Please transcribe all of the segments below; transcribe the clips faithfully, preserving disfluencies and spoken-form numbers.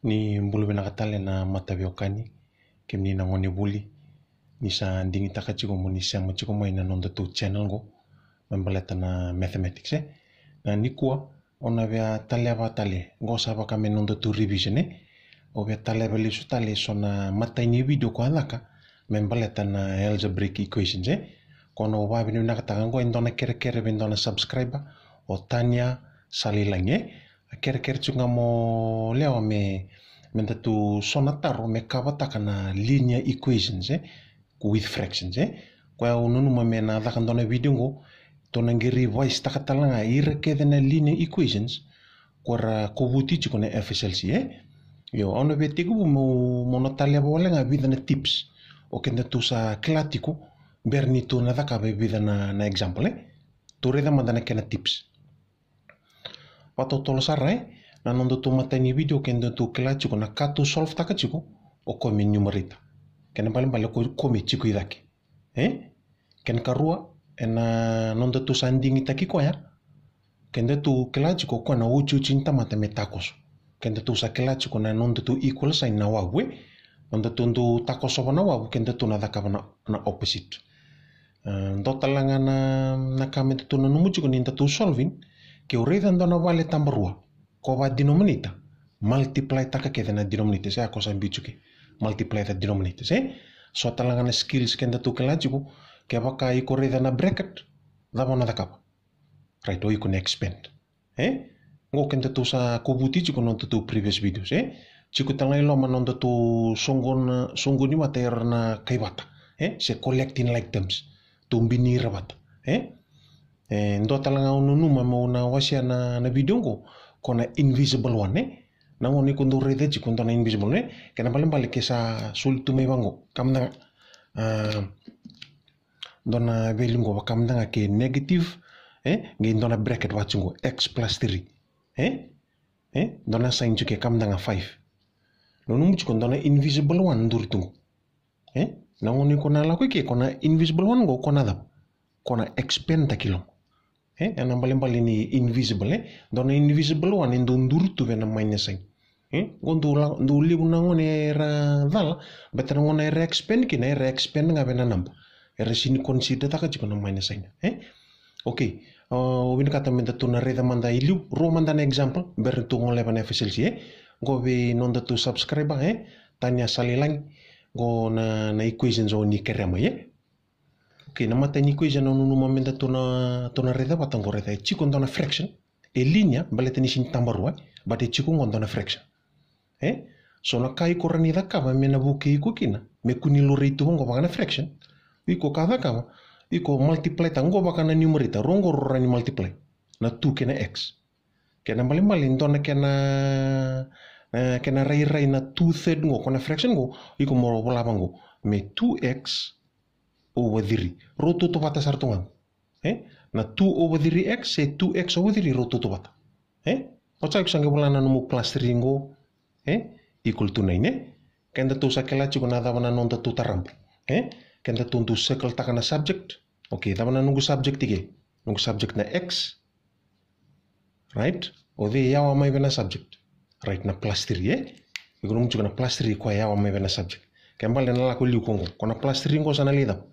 Ni bula vinaka tale na mataveiwekani, kemuni na gone vuli. Ni sa digitaka tiko mo ni sema tiko mai na nodatou channel qo me baleta na mathematics, e. Na nikua, au na via taleva tale, qo sa vaka me nodatou revision, e. Au via taleva lesu tale so na matai ni video ko a caka me baleta na algebraic equations, e. Ko na au vakavinavinakataka qo e dua na kerekere vei dua na subscriber, o Tania Salilagi, e. A kerekere tiko ga mo lewa me, me datou so na taro me kavataka na linear equations, e, with fractions, e. Koya au nanuma me na caka dua na video qo, tou na qai revise-taka tale ga ira kece na linear equations ko ra kovuti tiko na F S L C, e. Io, au na via tekivu mo, mo na taleva wale ga vica na tips o kedatou sa kila tiko, bera ni tou na cakava e vica na, na example, e. Tou raica mada na kena tips. Vakatotolo sara, e, na nodatou matai ni video kedatou kila tiko na ka tou solve-taka tiko, o koya me numerator. Kena balebale o koya me tiko i cake. E? Kena karua, ena nodatou sa digitaki koya, kedatou kila tiko o koya na otioti ni tamata me takoso. Kedatou sa kila tiko na nodatou equal sign na wavu, e? Nodatou dau takosova na wavu, kedatou na cakava na, na opposite. E, dua tale ga na, na ka me datou nanuma tiko ni datou solving, ke o raica dua na vale tabarua ko va denominator, multiply-taka kece na denominator, se a ko sa biu tiko ke, multiply the denominator, e. So tale ga na skills kedatou kila tiko, kevaka iko raica na bracket, cava o na cakava? Right, o iko na expand. E? Qo kedatou sa kovuti tiko na nodatou previous videos, e? Tiko tale ga i loma na nodatou soqona, soqoni vata era na kaivata, e? Se collecting like terms. Tou bini ira vata, e? E, dua tale ga au nanuma meu na wasea na, na video qo, ko na invisible one, e? Na gauna iko dau raica tiko dua na invisible one, e? Kena balebale ke sa soli tu mai vaqo. Ka mada ga, a, dua na value qo vaka mada ga ke negative, e, qai dua na bracket vaka tiko qo, x plus three, e, e, dua na sign tiko ke ka mada ga five. Nanuma tiko dua na invisible one duri tu qo, e, na gauna iko na lako i ke, ko na invisible one qo, ko na cava? Ko na expand-taki loma. E, ena balebale ni invisible, e, dua na invisible one e dau duri tu vei na minus sign. E, qo dau la, dau levu na gone era cala, baleta na gauna era expand kina, era expand ga vei na naba. Era sini consider-taka tiko na minus sign, e. Okay, au vinakata me datou na raica mada i liu, rua mada na example, bera tou goleva na F S L C, e. Qo vei nodatou subscriber, e, Tania Salilagi, qo na, na equations o ni kerea mai, e. Okay, na matai ni equation au nanuma me datou na, tou na raica vata qo, raica, e tiko dua na fraction. E linear, baleta ni sini tabarua, e, but e tiko qo dua na fraction. E? So na ka iko rawa ni cakava me na vukei iko kina me kua ni laurai tu vaqo vaka na fraction. Iko ka cakava, iko multiply-taka qo vaka na numerator, rua qo rau rawa ni multiply. Na two kei na x. Kena balebale, dua na kena, e, kena rairai na two third qo, ko na fraction qo, iko mo vola vaqo, me two x over three. Rau tautauvata sara tu ga. E? Na two over three x se two x over three rau tautauvata. E? Oti ya iko sa qai vola na nomu plus three qo. E? Equal to nine, e? Kedatou sa kila tiko na cava na nodatou taraba. E? Kedatou dau circle-taka na subject. Okay, cava na noqu subject i ke? Noqu subject na x. Right? O cei e yawa mai vei na subject? Right, na plus three, e? Iko nanuma tiko na plus three koya e yawa mai vei na subject. Kena balebale na lako liu qo, ko na plus three qo sa na lai cava?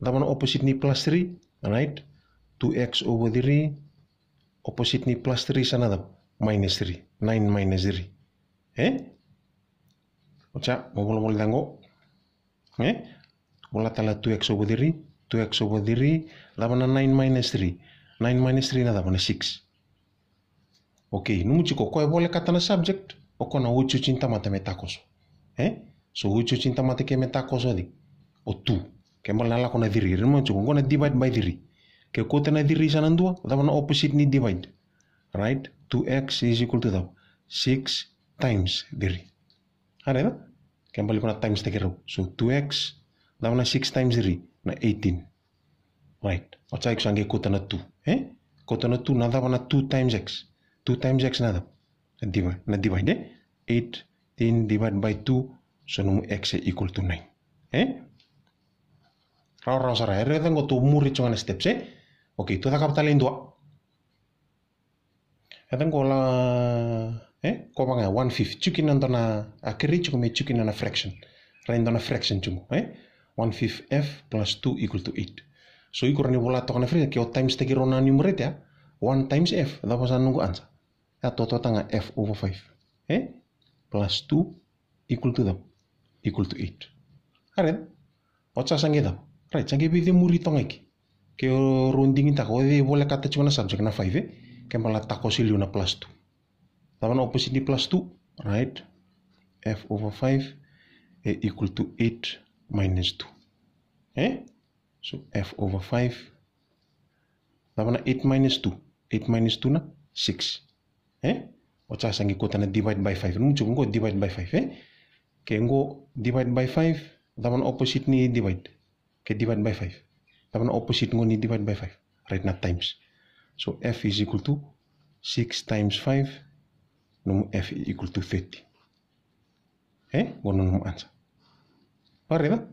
Cava na opposite ni plus three? Right? Two x over three. Opposite ni plus three sa na cava? Minus three. Nine minus three. E? Oti ya, mo volavola tale qo. E? Vola tale na two x over three, two x over three, cava na nine minus three? Nine minus three na cava? Na six. Okay, nanuma tiko, koya e volekata na subject, o koya na otioti ni tamata me takoso. E? So otioti ni tamata ke me takoso o cei? O two. Kena balebale na lako na three, nanuma tiko, qo na divide by three. Ke kauta na three sa na dua, cava na opposite ni divide? Right? Two x is equal to cava? Six times three. A raica? Kena balebale iko na times-taki rau. So two x, cava na six times three? Na eighteen. Right. Oti ya iko sa qai kauta na two. E? Kauta na two, na cava na two times x? Two times x na cava? Na divide, na divide, e? Eighteen divide by two, so nomu x e equal to nine. E? Rawarawa sara, e raica qo tou muri tiko ga na steps, e? Okay, tou cakava tale e dua. E raica qo la, E? Ko vaka ga one fifth. Tiko kina dua na, a, kerei tiko me tiko kina na fraction. Rai dua na fraction tiko, e? One fifth f plus two equal to eight. So iko rawa ni vola toka na fraction, ke o times taki rau na numerator, one times f, cava sa noqu answer? Ya, totota ga f over five. E? Plus two equal to cava? Equal to eight. Right. O sa sa qai cava? Right, sa qai veicemuri toka ga ike. Ke o rau digitaka, o cei volekata tiko na subject na five, e? Ke bala takoso i liu na plus two. Cava na opposite ni plus two? Right. F over five e equal to eight minus two. E? So f over five. Cava na eight minus two? Eight minus two na six. E? O sa sa qai kauta na divide by five. Nomu tiko qo divide by five, e? Ke qo divide by five, cava na opposite ni divide? Ke divide by five. Cava na opposite qo ni divide by five? Right, na times. So f is equal to six times five, nomu f is equal to thirty. E? Qo na nomu answer. Vareta?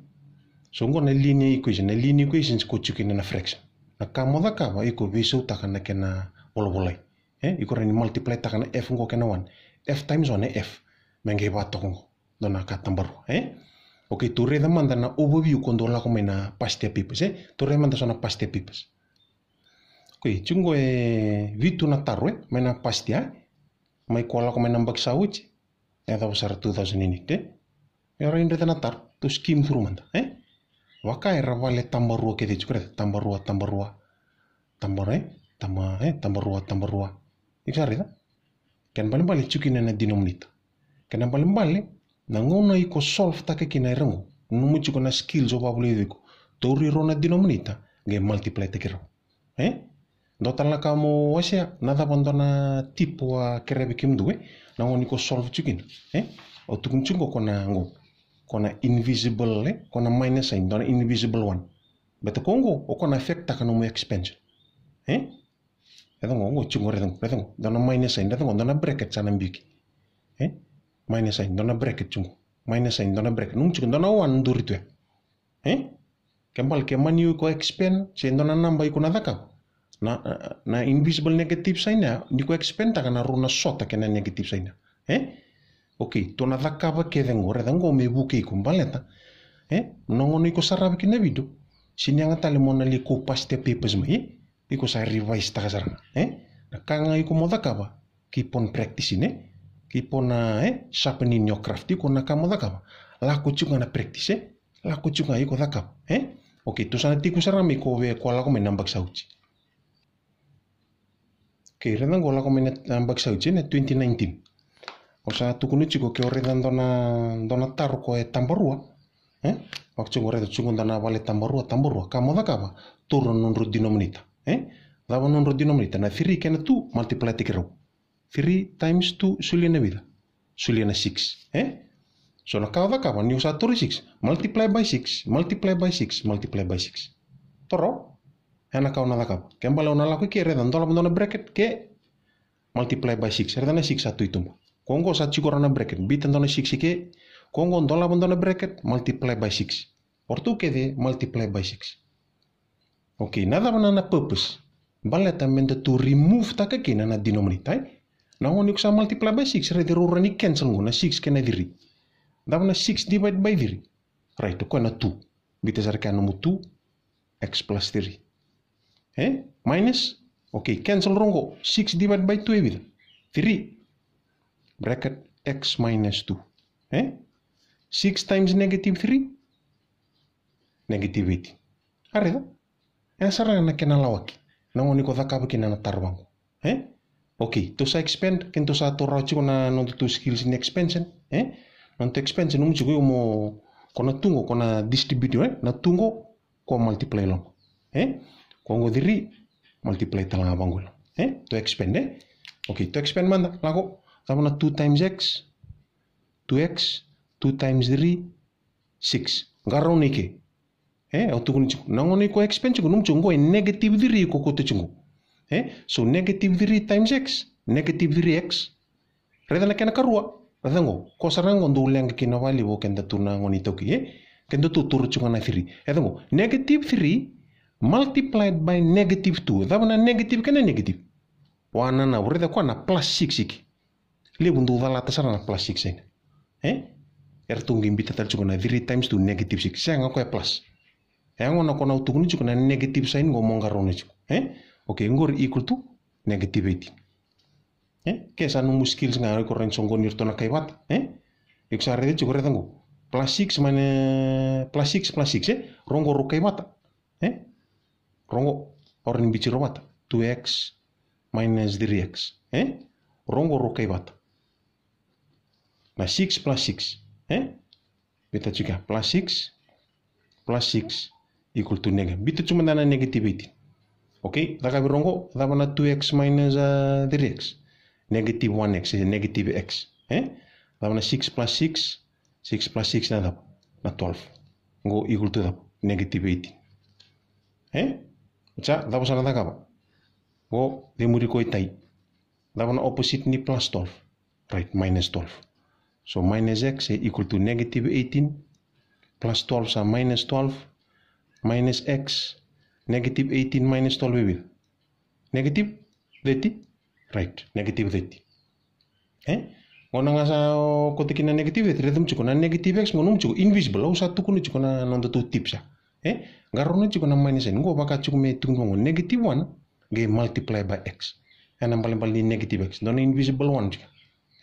So qo na linear equation, na linear equation ko tiko kina na fraction. Na ka mo cakava, iko veisautaka na kena volavolai. E? Iko rawa ni multiply taka na f qo kei na one. F times one e f. Me qai vatoka qo. Dua na ka tabarua, e? Okay, tou raica mada na overview ko dou lako mai na past year papers, e? Tou raica mada so na past year papers. Okay, tiko qo e vitu na taro, e? Mai na past year, e? Mai ko lako mai na yabaki sa oti, e cava sara two thousand and eight, e? Ia rawa ni raica na taro, tou skim through mada, e? Vaka era vale tabarua kece tiko, raica, tabarua, tabarua, tabarua, e? Taba, e? Tabarua, tabarua. Iko sa raica? Kena ibalebale tiko kina na denominator. Kena ibalebale, na gauna iko solve taka kina era qo, nomu tiko na skills au vakavulica iko. Tauri rau na denominator, qai multiply taki rau. E? Dua tale na ka mo wasea, na cava dua na tip au kerea vei kemudou, e? Na gauna iko solve tiko kina, e? Au tukuna tiko qo ko na qo. Ko na invisible, e? Ko na minus sign, dua na invisible one. Baleta ko qo, o ko na affect taka nomu expansion. E? Raica qo, qo tiko qo, raica qo, raica qo. Dua na minus sign, raica qo, dua na bracket sa na biu ike. E? Minus sign, dua na bracket tiko qo. Minus sign, dua na bracket. Nomu tiko, dua na one duri tu ya. E? Ke bale ke mani iko expand, se dua na naba iko na cakava. Na, na invisible negative sign ya, ni ko expand taka na rua na sota kei na negative sign ya. E? Okay, tou na cakava kece qo, raica qo me vukei iko baleta. E? Na gauna iko sarava kina na video, sega ni yaga tale mo na lai kau past year papers mai, e? Iko sa revise taka sara ga, e? Na ka ga iko mo cakava, keep on practicing, e? Keep on, a, e? Sharpening your craft, iko na ka mo cakava. Lako tiko ga na practice, e? Lako tiko ga iko cakava, e? Okay, tou sa na tiko sara mai ko vei ko lako mai na yabaki sa oti. Okay, raica qo lako mai na, na yabaki sa oti, na twenty nineteen. Au sa tukuna tiko ke o raica dua na, dua na taro ko e tabarua. E? Vaka tiko qo raica tiko dua na vale tabarua, tabarua. Ka mo cakava, taura na nodrau denominator. E? Cava na nodrau denominator? Na three kei na two, multiply taki rau. Three times two, solia na vica? Solia na six, e? So na ka o cakava, ni o sa taura six, multiply by six, multiply by six, multiply by six. Taura. E na ka o na cakava. Ke bale o na lako ike, raica, dolava dua na bracket, ke multiply by six. Raica na six sa tu i tuba. Ko qo sa tiko rawa na bracket, biuta dua na six ike, ko qo dolava dua na bracket, multiply by six. O ratou kece, multiply by six. Okay, na cava na, na purpose? Baleta me datou remove taka kina na denominator, e? Na gauna iko sa multiply by six, raica rau rawa ni cancel qo na six kei na three. Cava na six divide by three? Right, o koya na two. Biuta sara kea nomu two, x plus three. E? Minus, okay, cancel rau qo. Six divide by two e vica? Three. Bracket x minus two. E? Six times negative three? Negative eighteen. A raica? E sara na kena lawaki. Na gauna iko cakava kina na taro vaqo. E? Okay, tou sa expand, ke tou sa taura tiko na nodatou skills ni expansion. E? Nodatou expansion, nomu tiko io mo, ko na two qo, ko na distribute, e? Na two qo, ko multiply loma. E? Ko qo three, multiply tale ga vaqo loma. E? Tou expand, e? Okay, tou expand mada, lako, cava na two times x, two x, two times three, six. Qarauna ike. E, au tukuna tiko. Na gauna iko expand tiko, nomu tiko qo e negative three ko kauta tiko. E, so negative three times x, negative three x. Raica na kena karua. Raica qo, ko sara qo dou leqa kina vakalevu o keda tu na gone iTaukei, e? Kedatou taura tiko ga na three. Raica qo, negative three multiplied by negative two. Cava na negative kei na negative? Wananavu, raica koya na plus six ike. Levu dou calata sara na plus six sign. E? Eratou qai bita tale tiko na three times two negative six. Sega, o koya plus. E gona o na tukuna tiko na negative sign qo mo qarauna tiko. E? Okay, qori equal to negative eighteen. E? Ke sa nomu skills ga, o iko rawa ni soqoni iratou na kai vata. E? Iko sa raica tiko, raica qo. Plus six minus, plus six plus six, e? Rau qo rau kai vata. E? Rau qo, o rawa ni bita rau vata. Two x minus three x. E? Rau qo rau kai vata. Na six plus six. E? Bita tiko ya, plus six plus six equal to neg-, bita tiko mada na negative eighteen. Okay, cakavi rau qo, cava na two x minus, uh, three x? Negative one x, e, negative x. E? Cava na six plus six? Six plus six na cava? Na twelve. Qo equal to cava? Negative eighteen. E? Sa cava sa na cakava? Qo, cemuri koya i tai. Cava na opposite ni plus twelve? Right, minus twelve. So minus x e equal to negative eighteen, plus twelve sa minus twelve, minus x, negative eighteen minus twelve e vica? Negative thirty. Right, negative thirty. E? Qo na ga sa, o, kauta kina negative thirty, raica mo tiko na negative x, qo nomu tiko invisible, au sa tukuna tiko na nodatou tips ya. E? Qarauna tiko na minus sign, qo vaka tiko me tukuna qo negative one, qai multiply by x. E na ibalebale ni negative x, dua na invisible one tiko.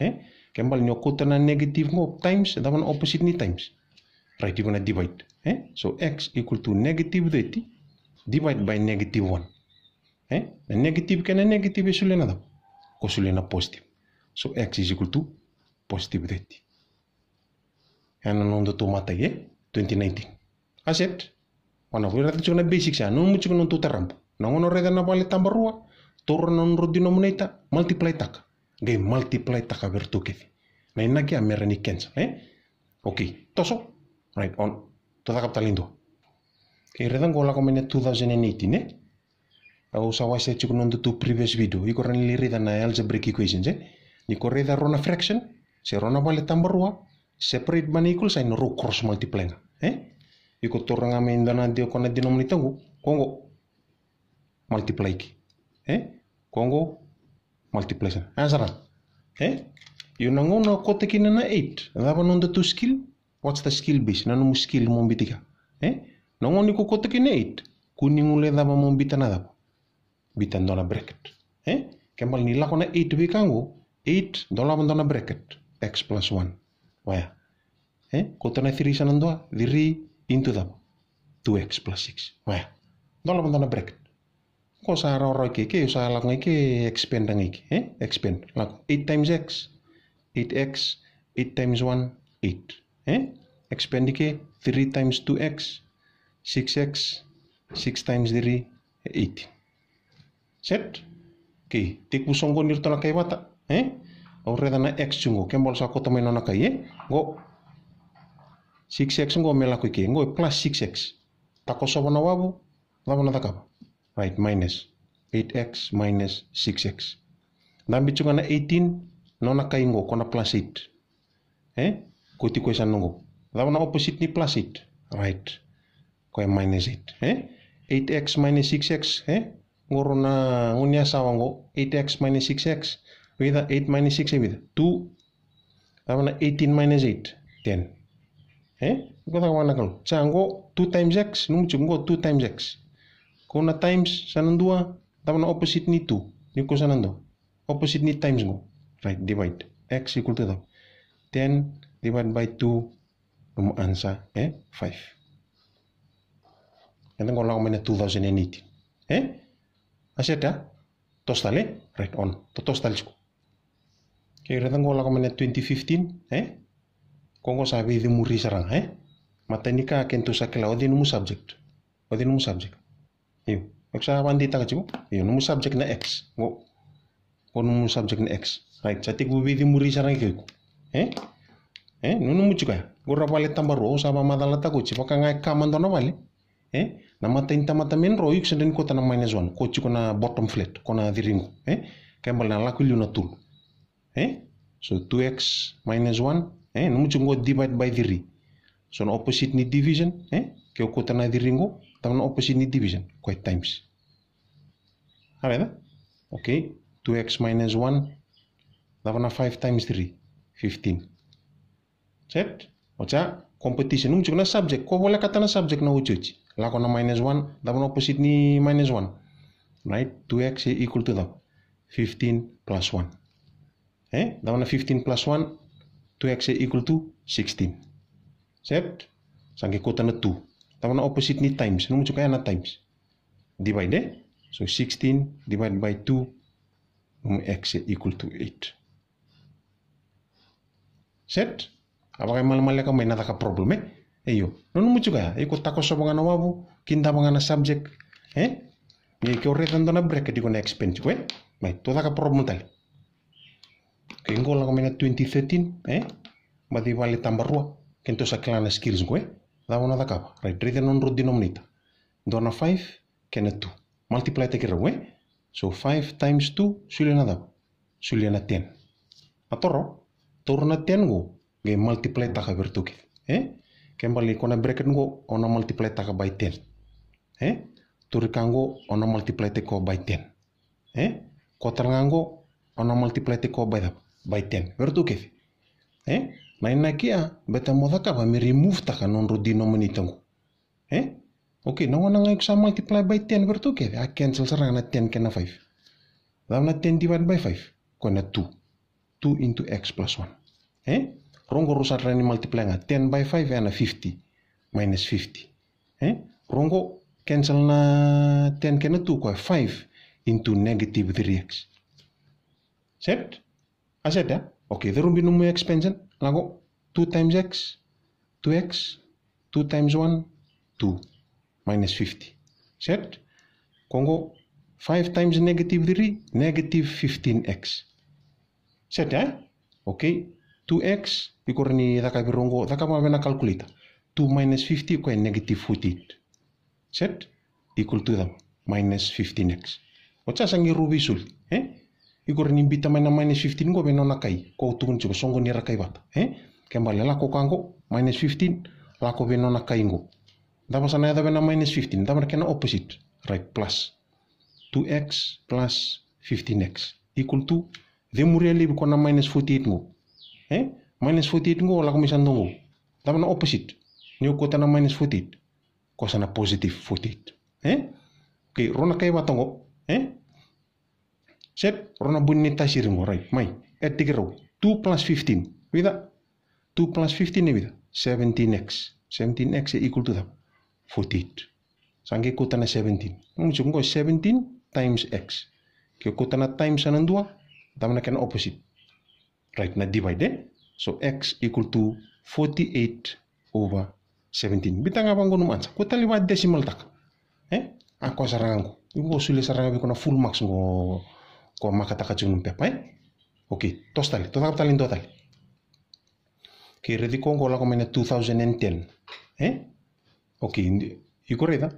E? Ke bale ni o kauta na negative qo times, cava na opposite ni times? Right, iko na divide. E? So x equal to negative thirty divide by negative one. E? Na negative kei na negative e solia na cava? Ko solia na positive. So x is equal to positive thirty. E na nodatou matai, e? Twenty nineteen. A set. O na via raica tiko na basics ya, nomu tiko nodatou tarabu. Na gauna o raica na vale tabarua, taura na nodrau denominator, multiply taka. Qai multiply taka vei iratou kece. Na inaki ya me rawa ni cancel, e? Okay, toso. Right, on. Tou cakava tale e dua. Okay, raica qo, lako mai na two thousand and eighteen, e? Au sa wasea tiko nodatou previous video. Iko rawa ni lai raica na algebraic equations, e? Ni ko raica rua na fraction se rua na vale tabarua, separate by na equal sign, rau cross multiply ga, e? Iko taura ga mai dua na de-, ko na denominator qo, ko qo multiply ki, e? Ko qo multiply sara. Answer. E? Io, na gauna o kauta kina na eight, cava nodatou skill? What's the skill base? Na nomu skill mo bita kina. E? Na gauna iko kauta kina eight, kua ni guilecava mo bita na cava? Bita dua na bracket. E? Ke bale ni lako na eight vei ka qo, eight, dolava dua na bracket, x plus one. Oya. E? Kauta na three sa na dua, three into cava? Two x plus six. Oya. Dolava dua na bracket. Ko sa rawarawa ke, ke sa lako ga ke, expand ga ke, e? Expand. Lako eight times x, eight x, eight times one, eight. E? Expand ke, three times two x, six x, six times three, eight. Set? Okay, tekivu soqoni iratou na kai vata, e? Au raica na x tiko qo, ke bale sa kauta mai nona kai, e? Qo. Six x qo me lako i ke, qo e plus six x. Takosova na wavu, cava na cakava? Right, minus eight x minus six x. Dabe tiko ga na eighteen, nona kai qo, ko na plus eight. E? Kauti koya sa na qo. Cava na opposite ni plus eight? Right. Koya minus eight. E? Eight x minus six x, e? Qo rau na gunu yasawa qo, eight x minus six x. Vica, eight minus six e vica? Two. Cava na eighteen minus eight? Ten. E? Iko caka vakavinaka. Sa qo two times x, nomu tiko qo two times x. Ko na times sa na dua, cava na opposite ni two? Ni ko sa na dua. Opposite ni times qo. Right, divide. X equal to cava? Ten divide by two, nomu answer, e? Five. Eda qo lako mai na two thousand and eighteen. E? A set ya? Toso tale, right, on. Toso tale tiko. Okay, raica qo lako mai na twenty fifteen, e? Ko qo sa veicemuri sara ga, e? Matai ni ka kedatou sa kila, o cei nomu subject? O cei nomu subject? Io, o sa vakadeitaka tiko. Io, nomu subject na x. Qo. Qo nomu subject na x. Right, sa tekivu veicemuri sara ga ke o iko. E? E, nomu tiko ya. Qo ra vale tabarua, au sa vakamacalataka oti, vaka ga e kama dua na vale. E? Na matai ni tamata me dro, iko sa dau kauta na minus one. Ko tiko na bottom flat, ko na three qo. E? Ke bale na lako i liu na tolu. E? So two x minus one, e? Nomu tiko qo divide by three. So na opposite ni division, e? Ke o kauta na three qo, cava na opposite ni division? Koya times. A raica? Okay, two x minus one, Cava na five times three? Fifteen. Set? Oca, competition. Nomu tiko na subject, ko volekata na subject na otioti. Lako na minus one, cava na opposite ni minus one? Right? Two x e equal to cava? Fifteen plus one. E? Cava na fifteen plus one? Two x e equal to sixteen. Set? Sa qai kauta na two. Cava na opposite ni times? Nomu tiko ya na times. Divide, e? So sixteen divided by two, nomu x e equal to eight. Set? A vakaimalimaleka mai na caka problem, e? Io. Nomu tiko ya, iko takosova ga na wavu, kidava ga na subject, e? Ia ke o raica dua na bracket, iko na expand tiko, e? Mai, tou caka problem tale. Ke qo lako mai na twenty thirteen, e? Baci vale tabarua, keitou sa kila na skills qo, e? Cava na cakava? Right, raica na nodrau denominator. Dua na five, kei na two. Multiply taki rau, e? So five times two, solia na cava? Solia na ten. A toro, taura na ten qo, qai multiply taka vei ratou kece. E? Ke bale ni ko na bracket qo, o na multiply taka by ten. E? Taura ka qo, o na multiply taki koya by ten. E? Ko tale ga qo, o na multiply taki koya by cava? By ten. Vei ratou kece. E? Na inaki ya, beta mo cakava me remove taka na nodrau denominator qo. E? Okay, na gauna ga iko sa multiply by ten vei ratou kece, a cancel sara ga na ten kei na five. Cava na ten divided by five? Koya na two. Two into x plus one. E? Rau qo rau sa rawa ni multiply ga. Ten by five ya na fifty. Minus fifty. E? Rau qo cancel na ten kei na two, koya five into negative three x. Set? A set ya? Okay, curu beka nomu expansion. Lako, two times x, two x, two times one, two, minus fifty. Set? Ko qo, five times negative three, negative fifteen x. Set ya? Okay, two x, iko rawa ni cakavi rau qo, cakava vei na calculator. Two minus fifty, koya negative forty-eight. Set? Equal to cava? Minus fifteen x. Oca sa qai rau veisoli, e? Iko rawa ni biuta mai na minus fifteen qo vei nona kai, ko tukuni tiko soqoni ra kai vata, e? Ke bale lako ka qo, minus fifteen, lako vei nona kai qo. Cava sa na yaco vei na minus fifteen? Cava na kena opposite? Right, plus. Two x plus fifteen x equal to, cemuria laivi ko na minus forty-eight qo. E? Minus forty-eight qo, lako mai sa dua qo. Cava na opposite? Ni o kauta na minus forty-eight. Ko sa na positive forty-eight. E? Okay, rau na kai vata qo. E? Set, rau na buni ni tasiri qo, right? Mai, e tiki rau. Two plus fifteen. Vica? Two plus fifteen e vica? Seventeen x. Seventeen x e equal to cava? Forty-eight. Sa qai kauta na seventeen. Nomu tiko qo seventeen times x. Ke kauta na times sa na dua, cava na kena opposite? Right, na divide, e? So x equal to forty-eight over seventeen. Biuta ga vaqo nomu answer. Kauta tale va decimal taka. E? A koya sara ga qo. Iko solia sara ga vei iko na full marks qo, ko makataka tiko nomu pepa, e? Okay, toso tale, tou cakava tale ni dua tale. Okay, raici ko qo lako mai na two thousand and ten. E? Okay, iko raica.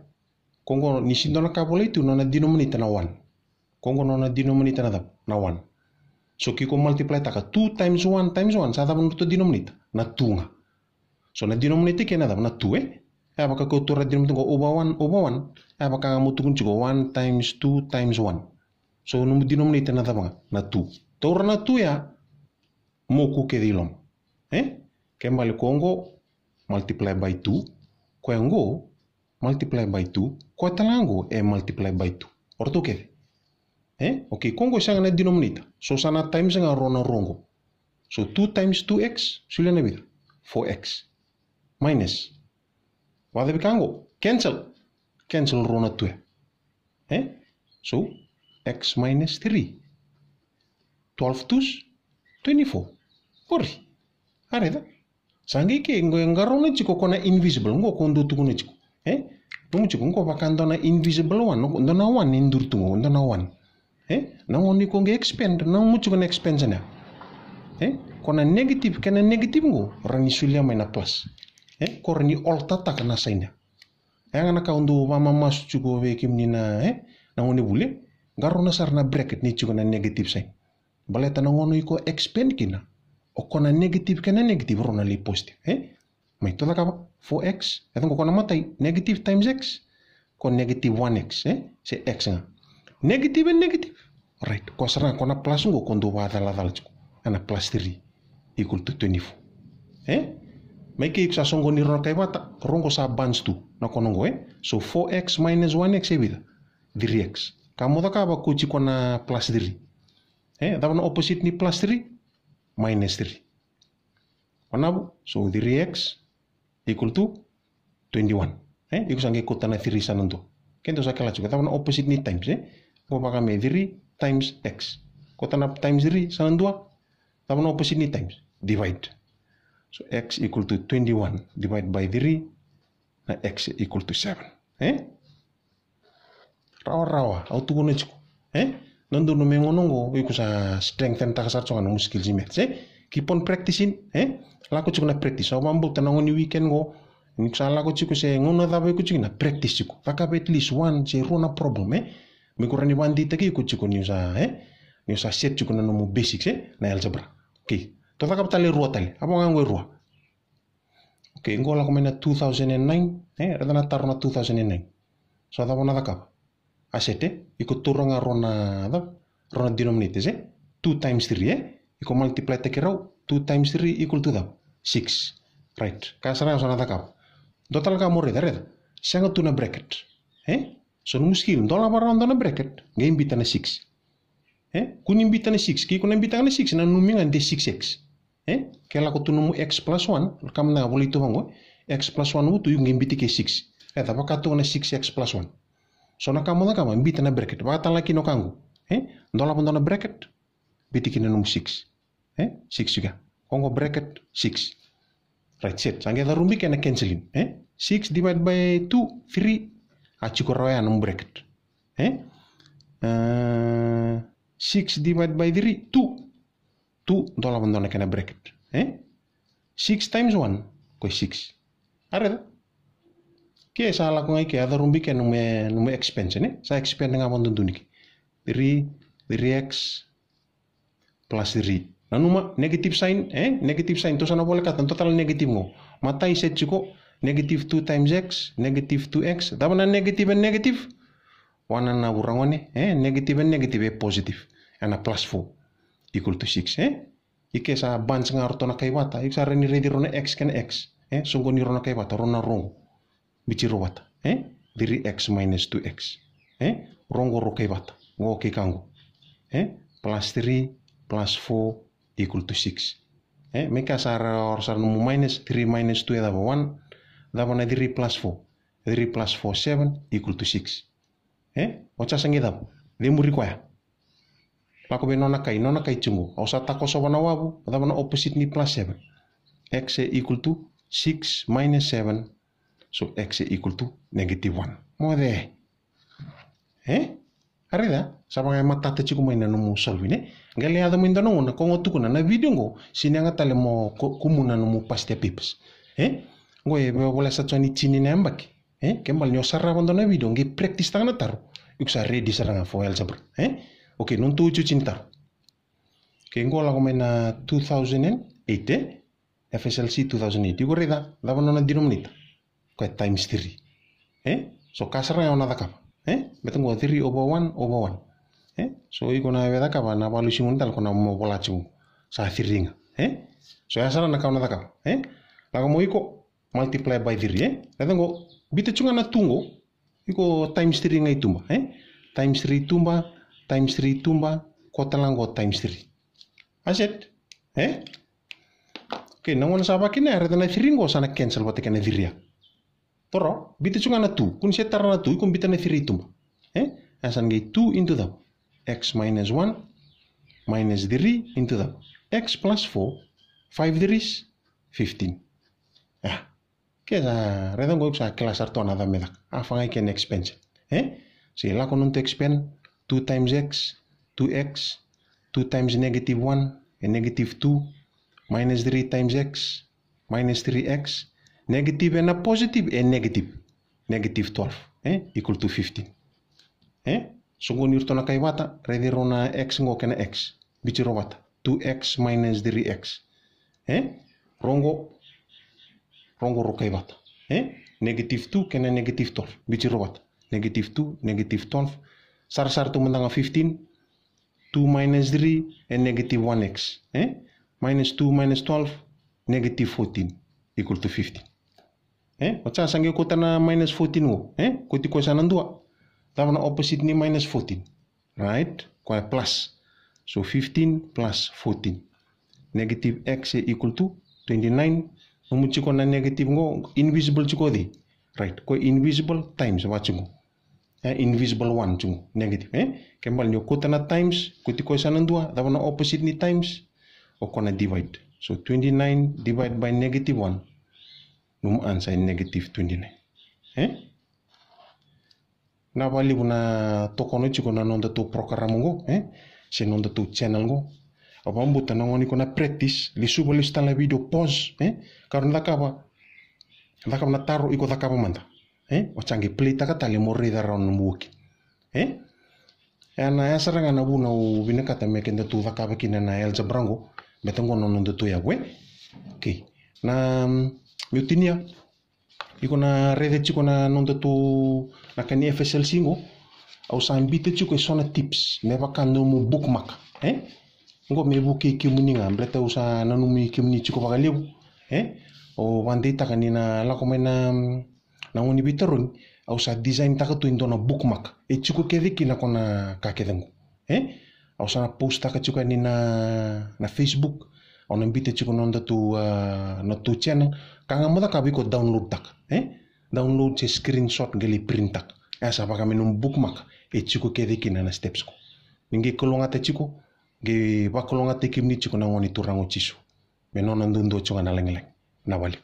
Ko qo ni sega ni dua na ka volai tu, nona denominator na one. Ko qo nona denominator na cava? Na one. So ke iko multiply taka two times one times one, sa cava nodratou denominator? Na two ga. So na denominator kei na cava? Na two, e? E vaka ko taura denominator qo over one over one. E vaka ga mo tukuni tiko one times two times one. So nomu denominator na cava ga? Na two. Taura na two ya, moku kece i loma. E? Ke bale ko qo multiply by two, koya qo multiply by two, koya tale ga qo e multiply by two. O ratou kece. E? Okay, ko qo sega na denominator. So sa na times ga rau na rua qo. So two times two x, solia na vica? Four x. Minus. Vakacavi ka qo? Cancel. Cancel rau na two ya. E? So, x minus three. Twelve twos, twenty-four. Qori. A raica. Sa qai ke, qo e qarauna tiko ko na invisible, qo ko dau tukuna tiko. E? Nomu tiko qo vaka dua na invisible one, dua na one e duri tu qo, dua na one. E? Na gauna iko qai expand, nomu tiko na expansion ya. E? Ko na negative kei na negative qo, rawa ni solia mai na plus. E? Ko rawa ni alter taka na sign ya. E ga na ka au dau vakamamasu tiko vei kemuni na, e? Na gone vuli, qarauna sara na bracket ni tiko na negative sign. Baleta na gauna iko expand kina, o ko na negative kei na negative rau na lai positive, e? Mai, tou cakava, four x, e, qo ko na matai, negative times x, ko negative one x, e? Se x ga. Negative and negative. Right, ko sara ga ko na plus qo ko dau vakacalacala tiko. ena plus three equal to twenty-four. E? Mai kei iko sa soqoni rau na kaivata, rau qo sa bunch tu na kona qo, e? So four x minus one x e vica? Three x. Ka mo cakava ko tiko na plus three. E? Cava na opposite ni plus three? Minus three. Vanavo, so three x equal to twenty-one. E? Iko sa qai kauta na three sa na dua. Keda sa kila tiko, cava na opposite ni times, e? Ko vaka me three times x. Kauta na times three sa na dua. Cava na opposite ni times? Divide. So x equal to twenty-one divide by three, na x equal to seven. E? Rawarawa, au tukuna tiko. E? Dodonu me gauna qo, iko sa strengthen taka sara tiko ga nomu skills i maths, e? Keep on practicing, e? Lako tiko na practice. Au vakabauta na gauna ni weekend qo, ni ko sa lako tiko se gauna cava iko tiko na practice tiko. Cakava at least one se rua na problem, e? Me ko rawa ni vakadeitaki iko tiko ni o sa, e? Ni o sa set tiko na nomu basics, e? Na algebra. Okay. Tou cakava tale rua tale. A vo ga qo e rua. Okay, qo lako mai na two thousand and nine, e, raica na taro na two thousand and nine. So cava na cakava? A set, e, iko taura ga rau na cava? Rau na denominators, e? Two times three, e? Iko multiply taki rau, two times three equal to cava? Six. Right. Ka sara ga so na cakava. Dua tale ka mo raica, raica. Sega tu na bracket. E? So nomu skill, dolava rawa dua na bracket, qai biuta na six. E? Kua ni biuta na six, ke iko na biuta ga na six, nanumi ga de six x. E? Ke lako tu nomu x plus one, ka mada ga volai tu vaqo, x plus one vu tu, iko qai biuta ke six. E, cava ka tu ga na six x plus one? So na ka mo cakava, biuta na bracket, vakatalaki na ka qo. E? Dolava dua na bracket, biuta kina nomu six. E? Six tiko ya. Qo qo bracket, six. Right, set. Sa qai carubi ke na canceling. E? Six divide by two, three. A tiko rawa ya nomu bracket. E? E, six divide by three, two. Two, dolava dua na kena bracket. E? Six times one, ko six. A raica? Ke sa lako ga i ke, a carubi ke nomu, nomu expansion, e? Sa expand ga vakadodonu i ke. Three, three x plus three. Nanuma, negative sign, e? Negative sign, tou sa na volekata, dua tale negative qo. Matai set tiko, negative two times x, negative two x. Cava na negative and negative? One na vu ragone, e? Negative and negative e positive. Ena plus four equal to six, e? I ke sa bunch ga ratou na kaivata, iko sa rawa ni raici rau na x kei na x, e? Soqoni rau na kaivata, rau na rogo. Biuti rau vata, e? Three x minus two x. E? Rogo rau kaivata, qo kei ka qo. E? Plus three plus four equal to six. E? Me ka sa ra, ra sa nomu minus, three minus two e cava? One. Cava na three plus four? Three plus four, seven equal to six. E? O ca sa qai cava? Cemuri koya. Lako vei nona kai, nona kai tiko qo. Au sa takosova na wavu, cava na opposite ni plus seven? X e equal to six minus seven. So x e equal to negative one. Moce. E? A raica, sa vaka e matata tiko mai na nomu solve, ne? Qai lai yaco mai dua na gauna, ko qo tukuna na video qo, sega ni yaga tale mo ko-, kumuna nomu past year papers. E? Qo e voleka sa tiko ni tini na yabaki. E? Ke bale ni o sarava dua na video, qai practice taka na taro. Iko sa ready sara ga for algebra. E? Okay, nomu iotioti ni taro. Okay, qo lako mai na two thousand and eight, e? F S L C two thousand eight. Iko raica, cava nona denominator? Koya times three. E? So ka sara ga o na cakava. E? Baleta qo three over one over one. E? So iko na via cakava na valusi gona tale ko na mo vola tiko. Sa three ga. E? So ya sara na ka o na cakava. E? Lako mo iko, multiply by three, e? Raica qo, biuta tiko ga na two qo, iko times three ga i tuba, e? Times three tuba, times three tuba, ko tale ga qo times three. A set? E? Okay, na gauna sa vakina ya, raica na three qo sa na cancel vata kei na three ya. Toro, biuta tiko ga na two, kua ni se tara na two, iko biuta na three i tuba. E? Ya sa na qai two into the x minus one minus three into the x plus four, five threes, fifteen. Ya. Ke sa raica qo iko sa kila sara tu na cava me caka. A fagai kena expansion. E? Se lako nomu expand, two times x, two x, two times negative one, e negative two, minus three times x, minus three x, negative ena positive, e negative. Negative twelve, e? Equal to fifteen. E? Soqoni iratou na kaivata, raici rau na x qo kei na x. Biuti rau vata. Two x minus three x. E? Rogo, rogo rau kaivata. E? Negative two kei na negative twelve. Biuti rau vata. Negative two, negative twelve. Sarasara tu mada ga fifteen. two minus three e negative one x, e? Minus two minus twelve, negative fourteen, equal to fifteen. E? O sa sa qai kauta na minus fourteen qo, e? Kauti koya sa na dua. Cava na opposite ni minus fourteen? Right? Koya plus. So fifteen plus fourteen. Negative x e equal to twenty-nine. Nomu tiko na negative qo, invisible tiko cei? Right. Koya invisible times, va tiko. E, invisible one tiko, negative, e? Kena ibalebale ni o kauta na times, kauti koya sa na dua, cava na opposite ni times? O koya na divide. So twenty-nine divide by negative one. Nomu answer e negative twenty-nine. E? Na vakalevu na tokono tiko na nodatou program qo, e? Se nodatou channel qo. Au vakabauta na gauna iko na practice, lesuva lesu tale na video, pause, e? Ka rawa ni cakava, cakava na taro, iko cakava mada. E? O sa qai play taka tale mo raica rawa na nomu working. E? E na, ya sara ga na vuna au vinakata me kedatou cakava kina na algebra qo, baleta qo na nodatou yavu, e? Okay. Na, mm, meu tinia, iko na raica tiko na nodatou, na ka ni F S L C qo, au sa biuta tiko e so na tips me vaka nomu bookmark, e? Qo me vukei kemuni ga, baleta au sa nanumi kemuni tiko vakalevu, e? Au vakadeitaka ni na lako mai na, mm, na gauna ni veitarogi, au sa design taka tu e dua na bookmark e tiko kece kina ko na ka kece qo. E? Au sa na post taka tiko yani na, na Facebook. Au na biuta tiko na nodatou, ah, nodatou channel. Ka ga mo cakava, iko download taka, e? Download se screenshot qai lai print taka. E sa vaka me nomu bookmark e tiko kece kina na steps qo. Ni qai kalougata tiko, qai vakalougatataki kemuni tiko na Gone Turaga o Jisu. Me nona duadua tiko ga na lagilagi. Na wali.